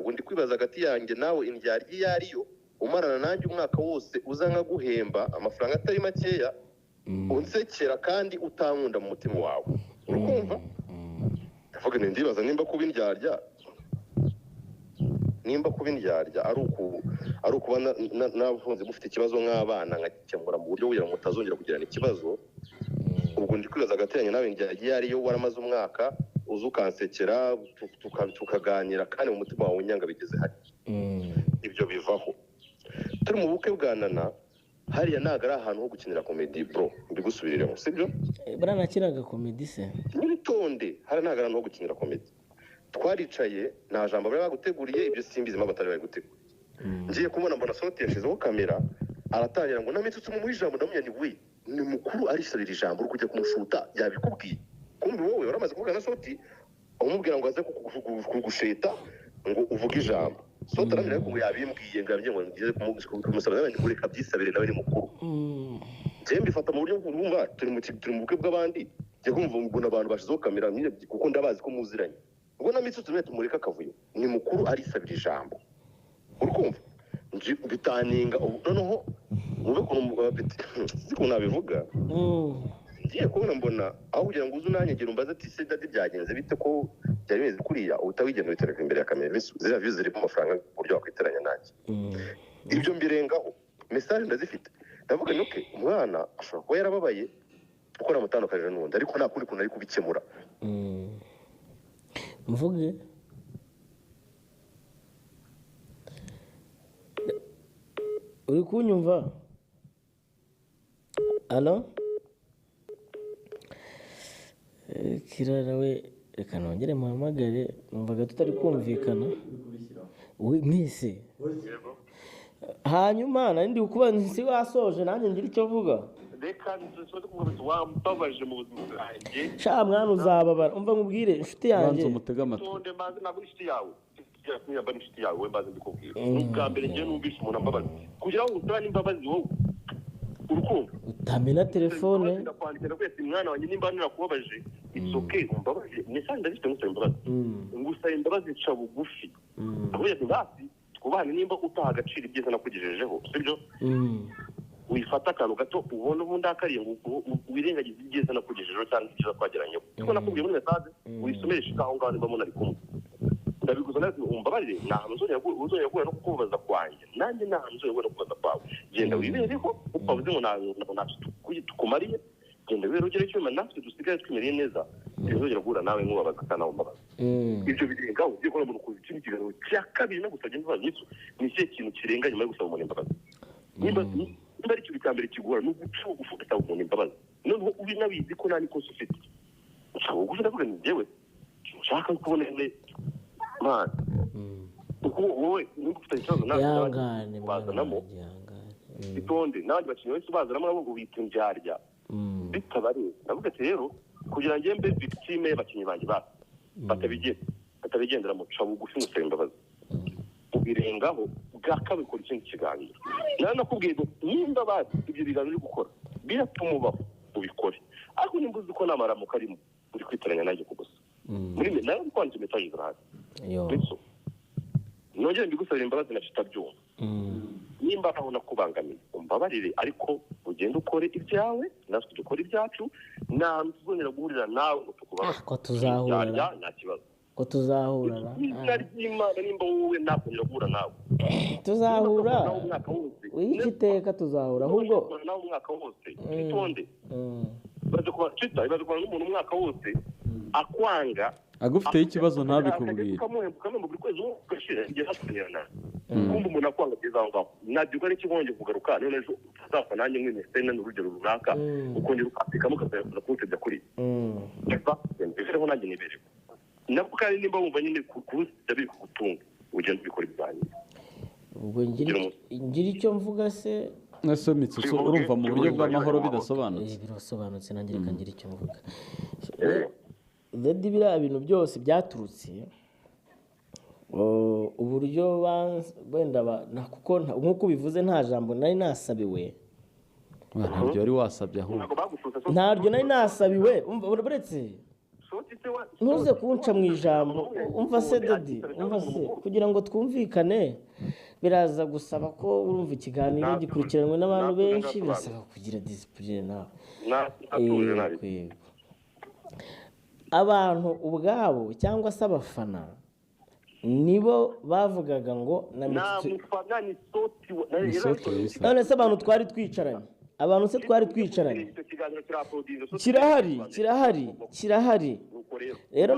Ubwo ndi kwibaza hagati yanjye nawe indyarya iyo ariyo, umarana nanjye umwaka wose uza nkaguhemba amafaranga atari makeya, unsekera kandi utankunda mu mutima wawe, urukumva? Ndavuga nti ndibaza nimba kuba indyarya, nimba kuba indyarya ari ukuba nafunze mufite ikibazo nk'abana, nkagikemura mu buryo kugira ngo mutazongera kugirana ikibazo. Ubwo ndi kwibaza hagati yanjye nawe indyarya iyo ariyo, waramaze umwaka uza ukansekera, tukaganira, kandi mu mutima wawe unyanga bigeze hariya. Ibyo bivaho. Turi mu bukwe bwa Nana, hariya ntabwo ari ahantu ho gukinira comedy bro, mbigusubiriremo, sibyo? Buriya nakinaga comedy se? Witonde, hariya ntabwo ari ahantu ho gukinira comedy. Twaricaye, nta jambo bari baguteguriye, ibyo simbizi impamvu batari babiguteguriye. Ngiye kubona mbona Soti yashyizeho kamera, aratangira ngo namitsutse mu ijambo, ndamubwira nti we ni mukuru arisabira ijambo, uri kujya kumushuta yabikubwiye. Kumbe wowe waramaze kuvuga na Soti, umubwira ngo aze kugusheta ngo uvuge ijambo. Soti arambwira ngo yabimbwiye, ngo yambwiye ngo ngiye kumusaba, nawe ngo reka abyisabire, nawe ni mukuru. Njyewe mbifata mu buryo bw'umva, turi mu bukwe bw'abandi, njye kumva mbona abantu bashyizeho kamera, nyine kuko ndabazi ko muziranye. Ubwo na Mitsutsu nawe tumureka akavuyo, ni mukuru arisabira ijambo, urikumva? Nji bitaninga ubu, noneho mube ukuntu sinzi ukuntu nabivuga. Ngiye kubona mbona aho kugira ngo uze unanyegere umbaze ati se dadi byagenze bite ko byari bimeze kuriya, uhita wigenda witereka imbere ya kamera, ziriya views zirimo amafaranga ku buryo wakwiteranya nanjye. Ibyo mbirengaho, message ndazifite, ndavuga nti okay, umwana ashobora kuba yarababaye kuko namutandukanije n'undi, ariko nta kundi kuntu ari kubikemura. Mvuge uri kunyumva? Alo? Kirara we, reka nongere muhamagare, numvaga tutari kumvikana. We, mwese. Hanyuma nari ndi kukubaza nti si wasoje nanjye ngira icyo mvuga. Reka nsoze kuvuga nti wambabaje mu buzima bwanjye. Sha mwana uzababara, umva nkubwire inshuti yanjye. Banza umutege amatwi. Tonde mbanze ntabwo inshuti yawe. Niba inshuti yawe mbanze ndikubwira. Ni ubwa mbere ngiye numvise umuntu ambabaza. Kugira ngo utabane imbabazi wowe. Urukundo. Utamena telefone. Ndakwandikira kwese mwana wanjye nimba narakubabaje. It's okay, umbabaje. Message ndazifite ngusaba imbabazi. Ngusaba imbabazi nca bugufi. Ndavuga ati basi twubahane nimba utaha agaciro ibyiza nakugejejeho, sibyo? Wifata akantu gato ubona ubundi akariye ngo wirengagize ibyiza nakugejejeho cyangwa ibyiza twageranyeho. Kuko nakubwiye muri message, uyisumirishe aho ngaho nimba munari kumwe. Ndabiguza nawe umbabarire, nta hantu uzongera guhura no kukubaza kwanjye. Nanjye nta hantu uzongera guhura no kukubaza kwawe. Genda wibereho, kuko wavuze ngo nta tukumariye. Genda wibereho ugere icyuma, natwe dusigaye twimereye neza. Ntibizongera guhura nawe nkubabaza kandi nawe umbabaza. Ibyo birengaho, ugiye kubona umuntu kuza ikindi kiganiro cya kabiri no gusabye imbabazi, ni ikihe kintu kirenga nyuma yo gusaba umuntu imbabazi? Nimba ari ikintu cya mbere kigora, ni uguca bugufi ugasaba umuntu imbabazi. Noneho ubinabizi ko nta n'ikosa ufite. Uca bugufi ndavuga nti njyewe nshaka kubona nyine Mana. Kuko wowe niba ufite ikibazo nawe Ihangane, mwana wazanamo. wanjye, ihangane. Itonde, n'abandi bakinnyi benshi bazanamo nabo ngo bita indyarya. Bitabareba. Ndavuga ati rero kugira ngo mbe victime y'abakinnyi banjye batabigendera mu ca bugufi musaba imbabazi. Ubirengaho bwa kabiri ukora ikindi kiganiro. Nari nakubwiye ngo nimba bazi ibyo biganiro uri gukora biratuma ubaho ubikore. Ariko nimba uzi ko nta maramuko arimo uri kwitiranya nanjye ku busa. Muri mwe nawe uri kwandika message zirahari. Bityo nongere mbigusabire imbabazi na kitabyumva. Nimba aho nakubangamiye umbabarire, ariko ugende ukore ibyawe natwe dukore ibyacu, nta hantu tuzongera guhurira nawe ngo tukubabaze. Ko tuzahura. Nta nta kibazo. Ko tuzahura. Izina ry'Imana nimba wowe nakongera guhura nawe. Tuzahura. Nawe umwaka wose. Wiki iteka tuzahura ahubwo. Tuzahura nawe umwaka wose. Itonde. Baze kuba Twitter, baze kuba n'umuntu umwaka wose akwanga. Agufiteho ikibazo ntabikubwire. Ukamuhemba, ukamuhemba buri kwezi, ugashira igihe hakurikirana. Kumva umuntu akwanga byiza aho ngaho. Nabyo ari ikibonye kugaruka, none ejo uzapfa nanjye mwene sena n'urugero runaka, ukongera ukapikamo ukazaza kunsebya kuri. Eva, mbivereho nanjye nibereho. Nabwo kandi nimba wumva nyine kunsebya biri kugutunga, ugenda ubikora ibyanyu. Ubwo ngira icyo mvuga se? Mwese Mitsutsu, urumva mu buryo bw'amahoro bidasobanutse? Birasobanutse, nanjye reka ngira icyo mvuga. Daddy, biriya bintu byose byaturutse, uburyo wenda na kuko nk'uko ubivuze nta jambo nari nasabiwe. Ntabyo wari wasabye ahubwo. Ntabwo bagushutse so. Ntabyo nari nasabiwe, umva, uretse. Ntuze kunca mu ijambo. Umva se Dadi, umva se, kugira ngo twumvikane biraza gusaba ko urumva ikiganiro gikurikiranwe n'abantu benshi, birasaba kugira disipurine nawe. Natuje nabi. Yego. Abantu ubwabo cyangwa se abafana nibo bavugaga ngo na Nta Mitsutsu. mufana, ni Soti. Ni Soti wabisabye. None se abantu twari twicaranye, abantu se twari twicaranye? Icyo kiganiro kiraporodinze. Kirahari, kirahari, kirahari. Nuko rero Rero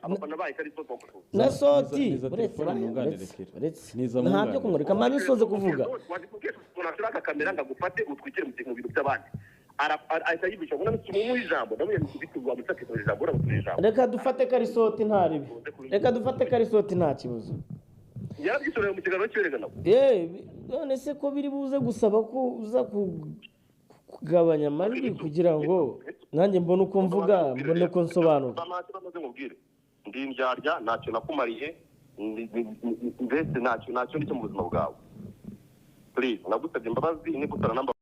abafana bahita ari Soti bagusubiza. Na Soti Niza uretse telefone nunganire uretse Kira. uretse Niza nta byo mwunganire. kumureka mbanze usoze kuvuga. Umuntu ashira akakamera ngo agufate utwikire mu bintu by'abandi. Ahita yibisha ngo namutse umuhe ijambo, ndamubwira ngo ubite wamutsake ijambo, uramutura ijambo. Reka dufate karisoti nta ribi, reka dufate karisoti nta kibazo. Yarabyitoreye mu kiganiro cy'erega nawe. None se ko biri buze gusaba ko uza kugabanya amajwi kugira ngo nanjye mbone uko mvuga, mbone uko nsobanura? Ntacyo bamaze nkubwire, ndi indyarya, ntacyo nakumariye, mbese ntacyo ntacyo ndicyo mu buzima bwawe. Please, nagusabye imbabazi niba utaranamba.